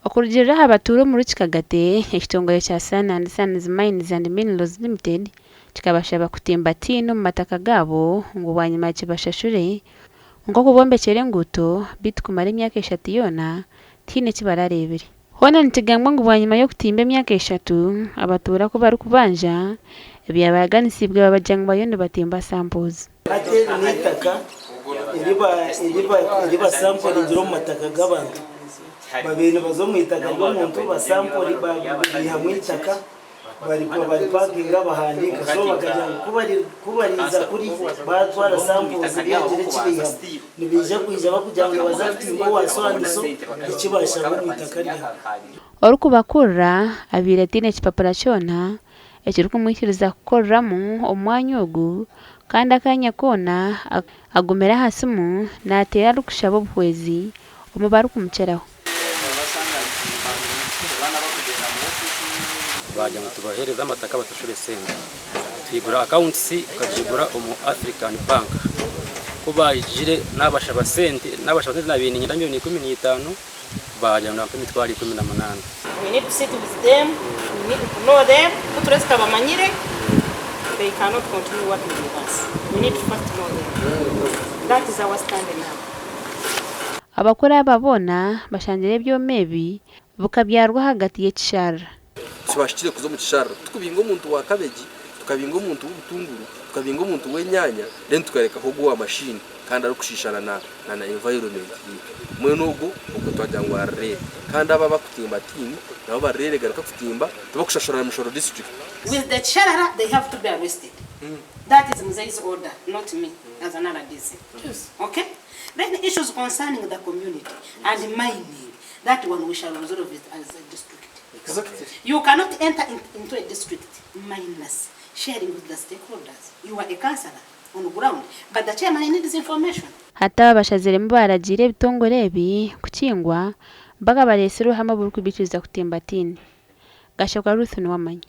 Okurugiirira aha batuura omuri Kikagate, ekitongore kya Sun and Sons Mines and Minerals Limited kikabashaba kutimba tiini omu mataka gaabo ngu bwanyima kibashashure nk'okubombekyera enguuto beitu kumara emyaka eshatu yoona tihaine eki barareebire. Hoona nikigambwa ngu bwanyima y'okutimba emyaka eshatu, abatuura ku barikubanja ebyabaraganisiibwe babagira ngu bariyo nibatimba samples. Hati eri n'eitaka eri basamporingire omu mataka g'abantu. Babaire nibaza omu itaka ry'omuntu basampori baihamu eitaka baripakinga bahandiika. So bakagira ngu ku bariiza kuri baatwara samples beegire eki baihamu, nibaija kwija barikugira ngu nibaza kutimba owa so and so eki baashanga omu itaka ryawe. Orikubakurira abaire ataine kipapura kyona ekirikumwikiriza kukoreramu omu mwanya ogu kandi akaanya koona agumire aha simu naateera arikushaba obuhwezi omu barikumukiraho. Baagira ngu tubaheereze amataka batushure sente. Twigura accounts tukagigura omu African Bank. Ku baijire nabashaba sente, nabashaba sente nabaire niinyenda milioni 15, baagira ngu nibampa emitwaro 18. We need to sit with them, we need to know them, ku turaabe tutabamanyire they cannot continue working with us, we need to first know them, that is our stand now. Abakuru aba boona bashangire ebyoma ebi bikabyarwa ahagati y'ekisharara. Tibahikire kuza omu kisharara. Tukubinga omuntu wa kabegi, tukabinga omuntu w'obutunguru, tukabinga omuntu w'enyaanya then tukarekaho ogwo owa mashini kandi arikushushana na na environment yaitu. Mbwenu ogwo ogwo twagira ngu arirere. Kandi abo abakutimba tiini nabo barirere garuka kutimba tibakushashura mishoro district. With the kisharara they have to be arrested that is mzei's order not me as an RDC ok then issues concerning the community and mining that one we shall resolve it as a district you cannot enter into a district minus sharing with the stakeholders you are a councillor on ground but the chairman needs information. Hati aba bashaziremu baaragiire ebitongore ebi kukingwa mpaka bareetsire obuhame oburikubaikiriza kutimba tiini. Gashakwa Ruth Nuwamanya.